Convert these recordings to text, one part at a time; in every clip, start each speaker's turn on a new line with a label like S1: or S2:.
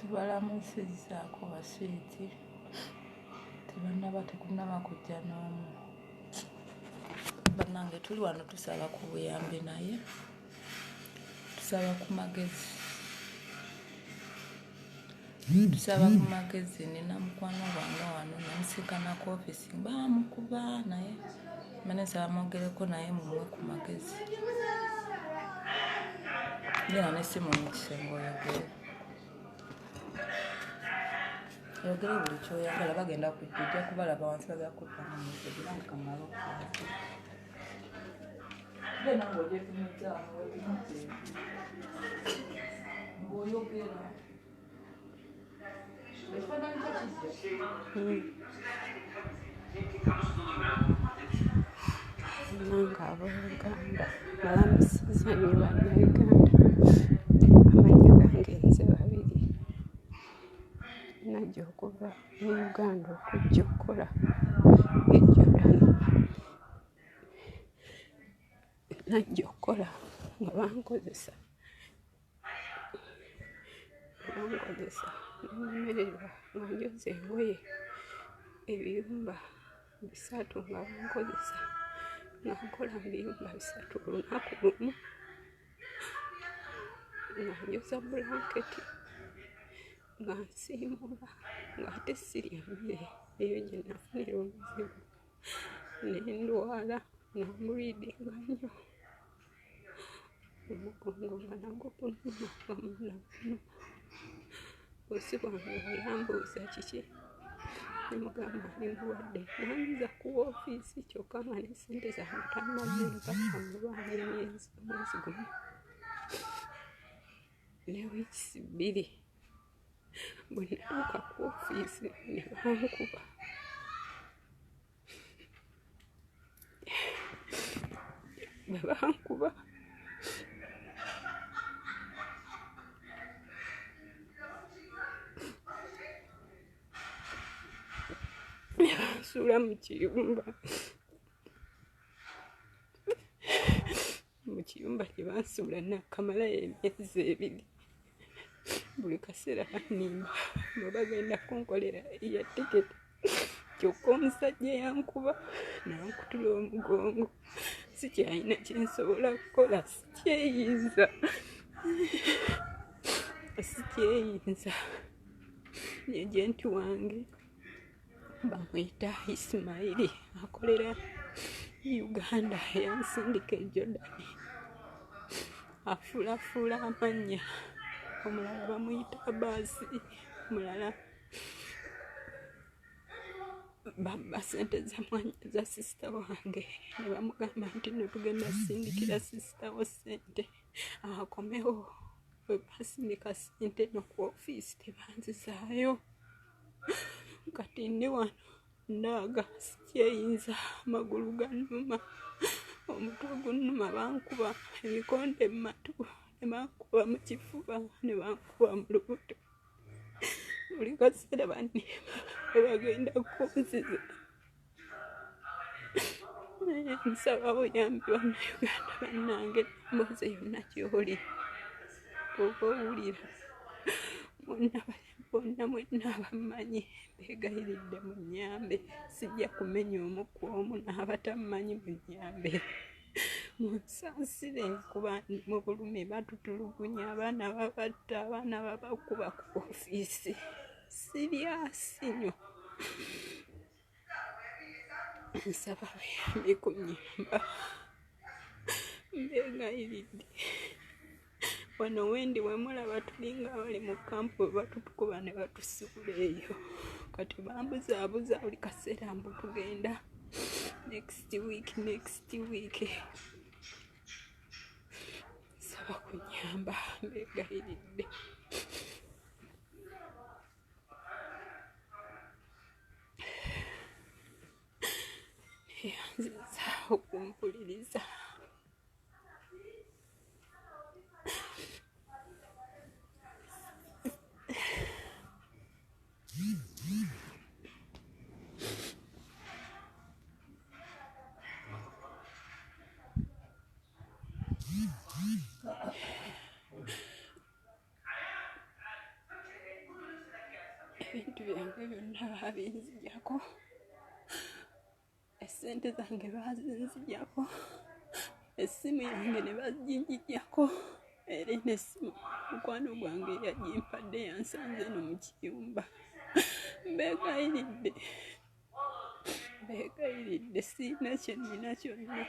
S1: Tubalamusizzaako baswiiti, tebannaba tegunnaba kujja n'omu. Bannange tuli wano tusaba ku buyambi naye tusaba ku magezi, tusaba ku magezi. Nina mukwano gwange wano namusinkana ku ofiisi baamukuba naye mane nsaba mwogereko naye mumuwe ku magezi. Genda n'essimu mu kisenge oyogere. Oyogere buli kyoyagala bagenda kujja ojja kubalaba wansi bagenda kuddamu message era nga kamale okukola. Genda ng'ogyetumiddaamu weetumidde ng'oyogera. Ekifaananyi kyo kijja.
S2: Bannange abooluganda mbalamusizza nnyo Bannayuganda. Amannya gange nze Babirye. Najja okuva e Uganda okujja okukola e Jordan. Najja okukola nga bankozesa bankozesa ne nnemererwa nga njoza engoye ebiyumba bisatu nga bankozesa nga nkola mu biyumba bisatu olunaku lumu nga njoza bulanketi nga nsiimuula ng'ate sirya mmere eyo gye nafunira obuzibu ne ndwala nga mbuliidinga nnyo omugongo nga nagwo gunnuma nga munda gunnuma. Bboosi wange bwe yambuuza kiki ne mugamba ndi mulwadde n'anziza ku woofiisi kyokka nga ne ssente zange tannazimpa mmubanja emyezi omwezi gumu ne wiikisi bbiri. Bwe natuuka ku woofiisi ne bankuba. Bwe bankuba ne bansuula mu kiyumba. Mu kiyumba gye bansuula naakamalayo emyezi ebiri. Buli kaseera bannimba mbu bagenda kunkolera eya tiketi kyokka omusajja yankuba n'ankutula omugongo sikyalina kye nsobola kukola sikyeyinza sikyeyinza. Ejenti wange bamuyita Ismaili akolera Uganda yansindika e Jordan afuulafuula amannya omulala bamuyita Abaasi omulala babba ssente za mwanya za sisita wange ne bamugamba nti nno tugenda sindikira sisita wo ssente akomewo bwe basindika ssente no ku ofiisi tebanzizaayo. Kati ndi wano ndaaga sikyeyinza, amagulu gannuma, omutwe gunnuma, bankuba ebikonde mu matu, ne bankuba mu kifuba, ne bankuba mu lubuto. Buli kaseera bannimba bwe bagenda kunziza. Naye nsaba buyambi Bannayuganda bannange emboozi yonna gy'oli bw'oba owulira bonna bonna mwenna abammanyi mbeegayiridde munnyambe sijja kumenya omu ku omu n'abatammanyi munnyambe munsaasire kuba ndi mu bulumi batutulugunya abaana babatta abaana babakuba ku ofiisi sirya sinywa nsaba buyambi kunnyamba mbeegayiridde wano wendi wemulaba tulinga abali mu kampu batutukuba ne batusuula eyo kati bambuzaabuza buli kaseera mbu tugenda next week next week nsaba kunyamba mbeegayiridde. Neyanziza okumpuliriza. Ebintu byange byonna baabinzigyako, essente zange baazinzigyako, essimu yange ne baginjigyako, era eno essimu mukwano gwange yagimpadde yansanze eno mu kiyumba. Mbeegayiridde, mbeegayiridde, sirina kye nnina kyonna.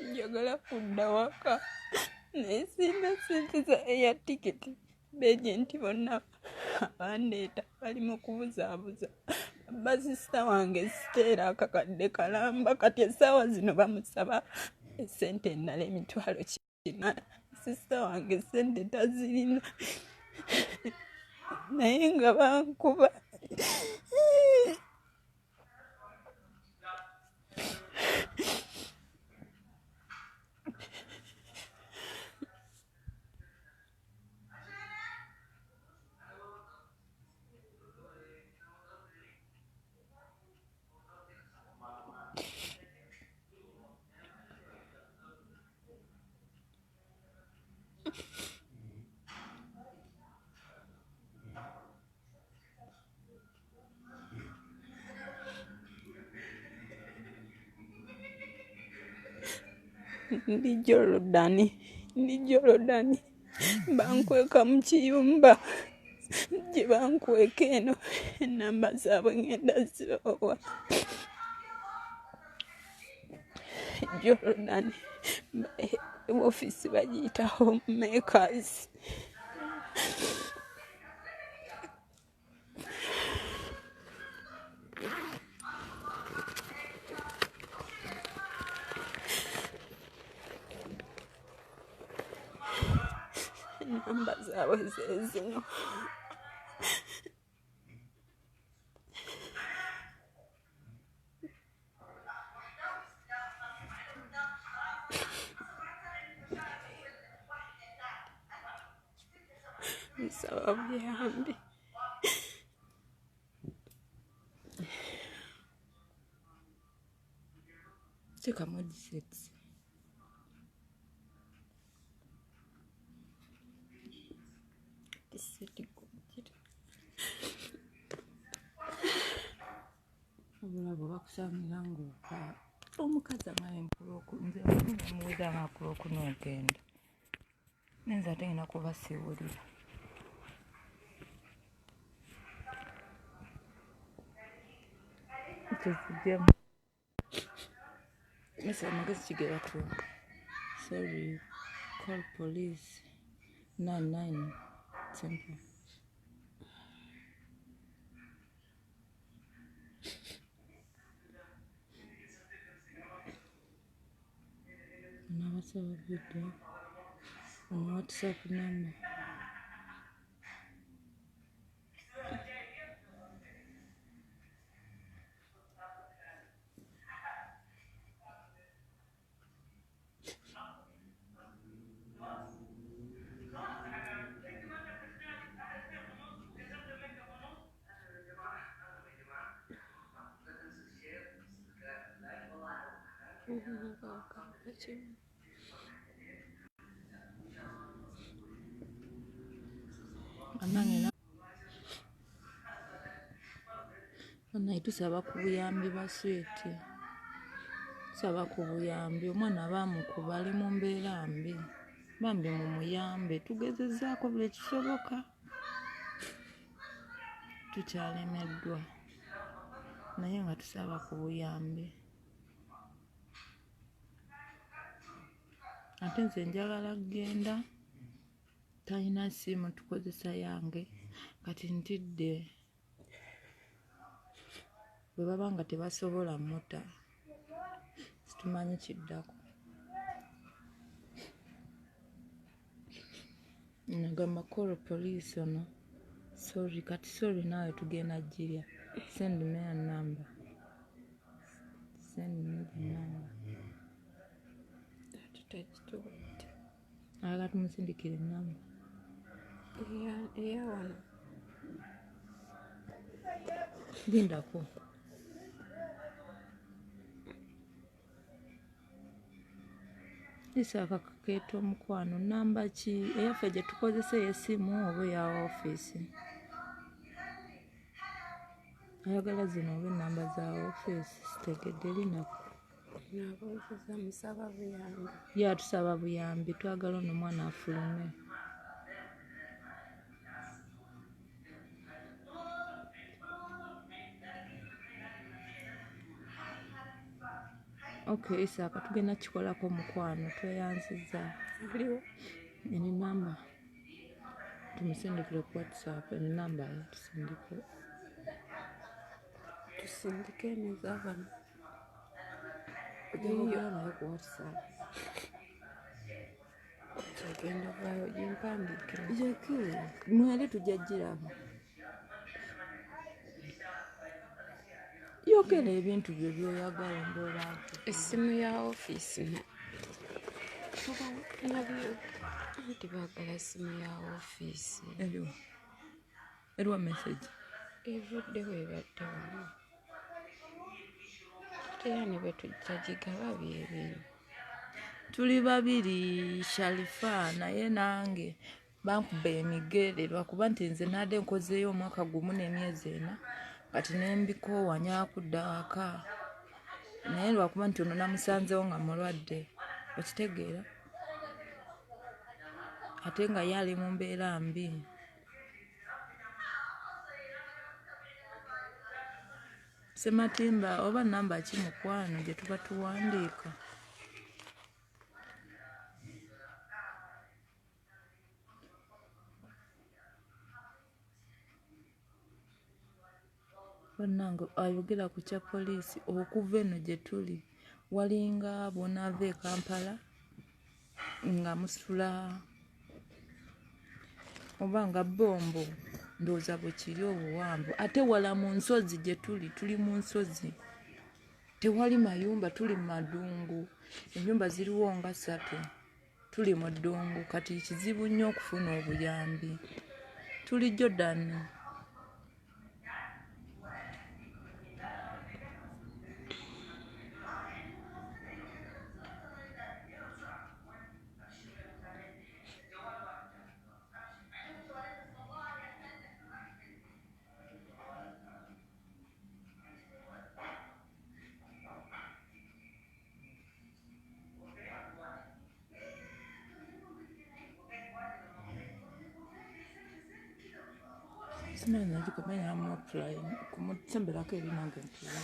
S2: Njagala kudda waka naye sirina ssente za air ticket. Beejenti bonna abandeeta bali mu kubuzaabuza. Basisita wange siteera akakadde kalamba, kati essaawa zino bamusaba essente endala 800,000. Sisita wange ssente tazirina naye nga bankuba. Ndi Jolodani, ndi Jolodani, bankweka mu kiyumba gye bankweka eno, ennamba zaabwe ngenda zibawa. Jolodani, ofiisi bagiyita Homemakers. Ennamba zaabwe ze zino. Nsaba buyambi.
S1: Teekamu headsets. Obulabo bakusangira ng'okaaba. Omukazi amaze nze muwuliza nga kulwokuna ogenda. Naye nze ate ngenda kuba siwulira. Tuzijjemu. Mesa amagezi kigera ku sorry, call police 99 simple. Nabasaba video on WhatsApp number. Bannange tusaba ku buyambi baswiti, tusaba ku buyambi, omwana baamukuba ali mu mbeera mbi. Bambi mumuyambe, tugezezaako buli ekisoboka, tukyalemeddwa, naye nga tusaba ku buyambi. Ate nze njagala kugenda, talina ssimu, tukozesa yange. Kati ntidde bwe baba nga tebasobola mutta, situmanyi kiddako. Nagamba call police ono. Sorry, kati sorry naawe tugenda girya. Send me a number. Send me the number.
S2: Tutagituwadde.
S1: Ayagala tumusindikire enamba.
S2: Eya wano.
S1: Lindako. Isaaka Kakeeto omukwano, namba ki eyaffe gye tukozesa, ey'essimu oba eya ofiisi? Ayagala zino oba enamba za ofiisi? Sitegedde, lindako.
S2: Nabuuziza, musaba buyambi.
S1: Ye atusaba buyambi, twagala ono omwana afulume. Okay, Isaaka, tugenda kikolako mukwano, tweyanziza.
S2: Aliwo.
S1: Eni namba tumusindikire ku WhatsApp, eni namba ye tusindike.
S2: Tusindike nezabano.
S1: Ojja kwogera naye ku WhatsApp.
S2: Kyagenda vaayo gimpandiikire.
S1: Yeke mwali tujja giraba. Yogera ebintu byo byoyagala mbeera.
S2: Essimu ya ofiisi nabyo nti baagala ssimu ya ofiisi.
S1: Eriwa? Eriwa message?
S2: Evuddewo, ebadde wano. Ate era ne bwe tujja gigaba byebino.
S1: Tuli babiri, Sharifa, naye nange bankuba emigere lwakuba nti nze nadde nkozeeyo omwaka 1 n'emyezi 4, kati nembikoowa, nyakudda waka, naye lwakuba nti ono namusanzeewo nga mulwadde, okitegeera, ate nga ye ali mu mbeera mbi. Sematimba, oba namba ki mukwano gye tuba tuwandiika? Bannange, ayogera ku kya poliisi. Okuva eno gye tuli walinga bw'onaava e Kampala nga musula oba nga Bombo, ndowooza bwe kiri obuwanvu, ate wala mu nsozi gye tuli, tuli mu nsozi, tewali mayumba, tuli mu madungu, ennyumba ziriwo nga 3, tuli mu ddungu. Kati kizibu nnyo okufuna obuyambi. Tuli Jordan. Simanyi nagikomanya amuapply kumusemberako eri nange ntula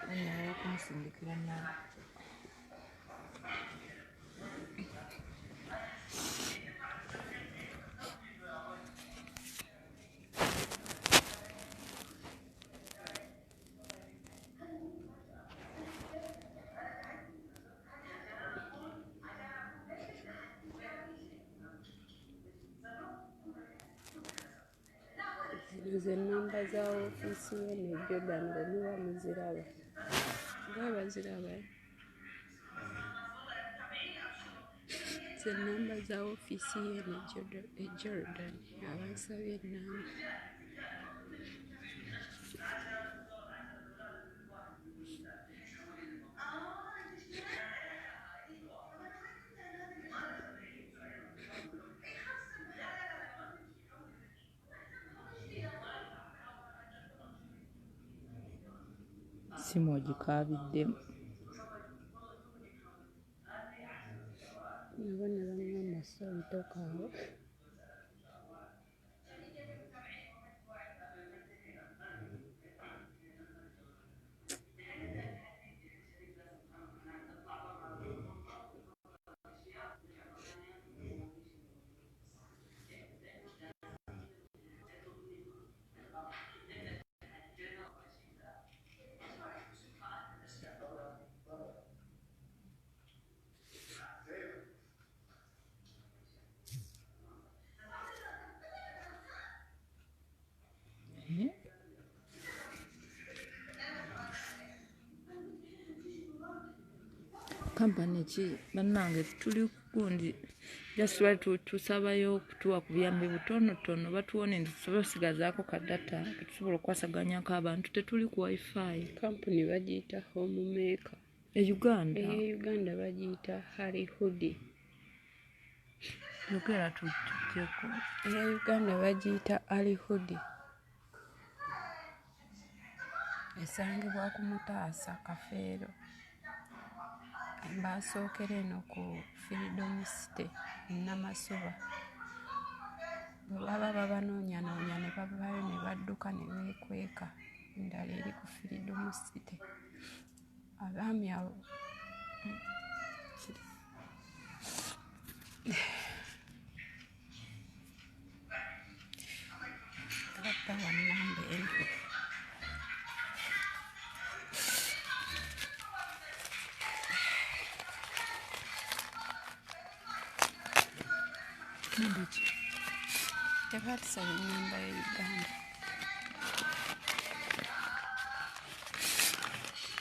S1: nayala kumusindikira nawe.
S2: Zino ze nnamba za ofiisi ye ne Jordan, bwe muba muziraba. Oba baziraba? Ze nnamba za ofiisi ye ne Jordan, abansabye ennamba.
S1: Essimu ogikaabiddemu.
S2: Nabo ne
S3: Sorry, tokaaba.
S1: Kampani ki bannange tuli gundi just bali tusabayo okutuwa ku buyambi butonotono batuwone nti tusobole osigazaako ka data ketusobola okukwasaganyako abantu tetuli ku wifi.
S3: Kampuni bagiyita Homemaker.
S1: E Uganda?
S3: E Uganda bagiyita Harihudi.
S1: Yogera tujjeko.
S3: Eya Uganda bagiyita Alihudi. Esangibwa ku Mutaasa Kafeero. Basookera eno ku Freedom City Namasuba. Bwe baba babanoonyanoonya ne bavaayo ne badduka ne beekweka. Endala eri ku Freedom City. Abaami abo babawa nnamba emu.
S1: Namba ki?
S3: Tebatusaba ennamba ya Uganda.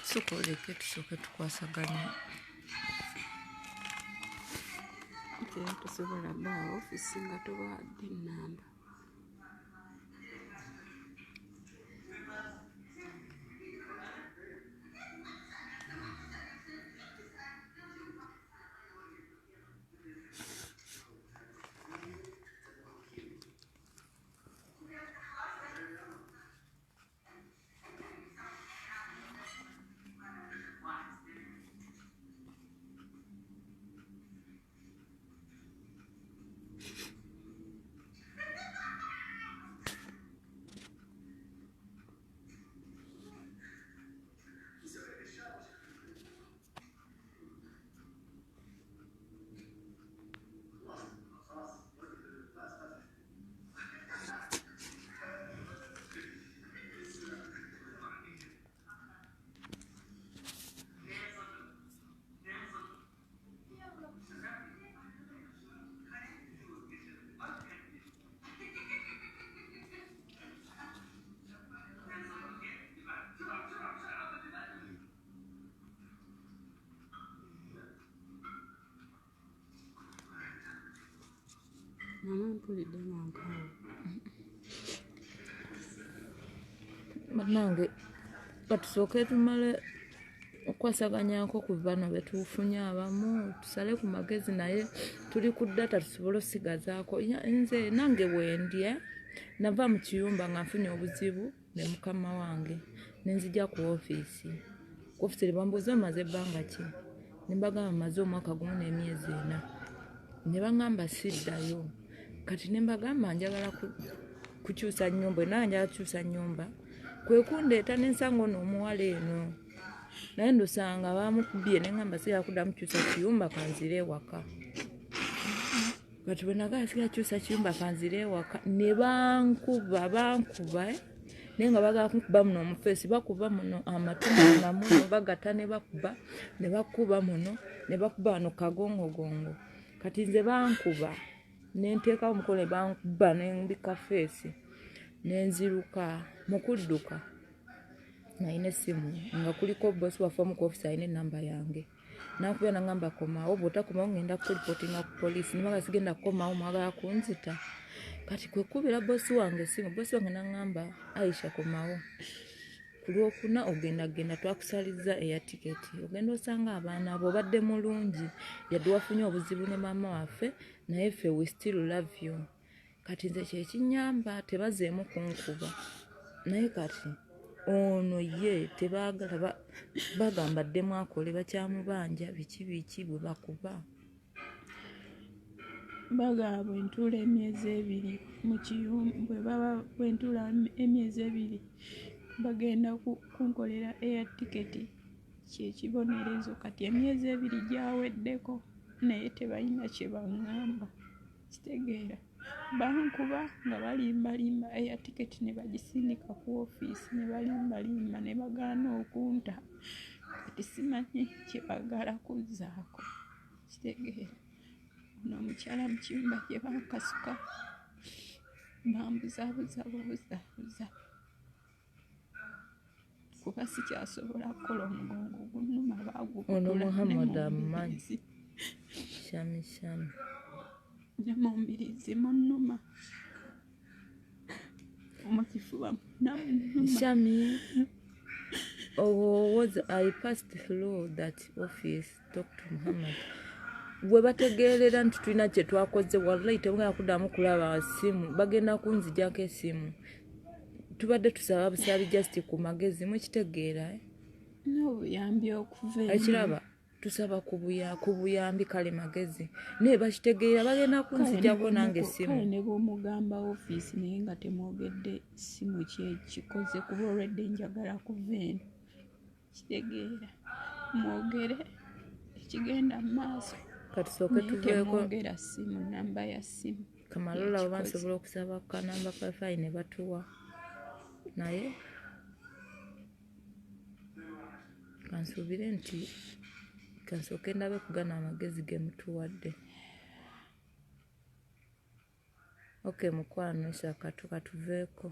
S1: Sooka oleke tusooke tukwasaganye.
S3: Era tosobola bbaawo ofiisi nga tobawadde ennamba. Mama mpulidde nga nkaaba.
S1: Bannange katusooke tumale okukwasaganyako ku bano be tufunye abamu tusale ku magezi naye tuli ku data tusobole osigazaako. Nze nange wendi nava mu kiyumba nga nfunye obuzibu ne mukama wange ne nzija ku ofiisi. Ku ofiisi ne bambuuza mmaze ebbanga ki? Ne mbagamba mmaze omwaka gumu n'emyezi ena. Ne baŋŋamba siddayo. Kati ne mbagamba njagala kukyusa nnyumba, naye njagala kukyusa nnyumba. Kwe kundeeta ne nsanga ono omuwala eno. Naye ndosanga baamukubye ne ŋŋamba sigala kuddamu kukyusa kiyumba kanzire ewaka. Kati bwe nagala sigala kukyusa kiyumba kanzire ewaka ne bankuba bankuba naye nga baagala kunkuba muno omufeesi bakuba muno amatu na muno bagatta ne bakuba ne bakuba muno ne bakuba wano kagongogongo. Kati nze bankuba ne nteekawo omukono ne bankuba ne mbikka feesi ne nziruka mu kudduka nalina essimu nga kuliko bbosi waffe omu ku ofiisi alina ennamba yange. N'ankubira n'aŋŋamba komawo bw'otakomawo ŋŋenda kukulipootinga ku poliisi. Ne mbagamba sigenda kukomawo mwagala kunzita. Kati kwe kukubira bbosi wange essimu, bbosi wange n'aŋŋamba Aisha komawo. Ku Lwokuna ogenda genda twakusalizza eya tiketi ogenda osanga abaana abo obadde mulungi yadde wafunye obuzibu ne maama waffe naye ffe we still love you. Kati nze kye kinnyamba tebazzeemu kunkuba naye kati ono ye tebaagala bagamba addemu akole bakyamubanja biki biki bwe bakuba.
S2: Bagamba bwe ntuula emyezi 2 mu kiyumba, bwe baba bwe ntuula emyezi 2 bagenda kunkolera air ticket, kyekibonerezo. Kati emyezi 2 gyaweddeko naye tebalina kye baŋŋamba. Kitegeera, bankuba nga balimbalimba air ticket ne bagisindika ku ofiisi, ne balimbalimba ne bagaana okunta. Kati simanyi kye baagala kuzzaako. Kitegeera, ono omukyala mu kiyumba gye bankasuka bambuzaabuza bubuzaabuza kuba sikyasobola kukola, omugongo gunnuma,
S1: Ono
S2: baagukutula ne
S1: Muhammad
S2: mu
S1: amumanyi.
S2: mbiriizi.
S1: Shami Shami.
S2: Ne mu mbiriizi munnuma, mu kifuba munnuma.
S1: Shami, oh, was I passed through that office, talk to Muhammad. Bwe bategeerera nti tulina kye twakoze, wallahi temugenda kuddamu kulaba simu, bagenda kunzigyako essimu. Tubadde tusaba busabi just ku magezi, mukitegeera, eh?
S2: N'obuyambi okuva eri
S1: Ekiraba tusaba ku buyambi, kale magezi, naye bakitegeera bagenda kunzigyako nange essimu.
S2: Kale ne bw'omugamba ofiisi naye nga temwogedde simu kyekikoze, kuba olwedde njagala kuva eno. Kitegeera, mwogere ekigenda mu maaso
S1: Katusooke
S2: naye
S1: tuveeko.
S2: temwogera simu, namba ya simu
S1: Kamalola oba
S2: yekikoze.
S1: nsobola okusaba kanamba kafayi ne batuwa, naye kansuubire nti kansooke ndabe kugana amagezi ge mutuwadde. Ok mukwano, Isaka, katuveeko.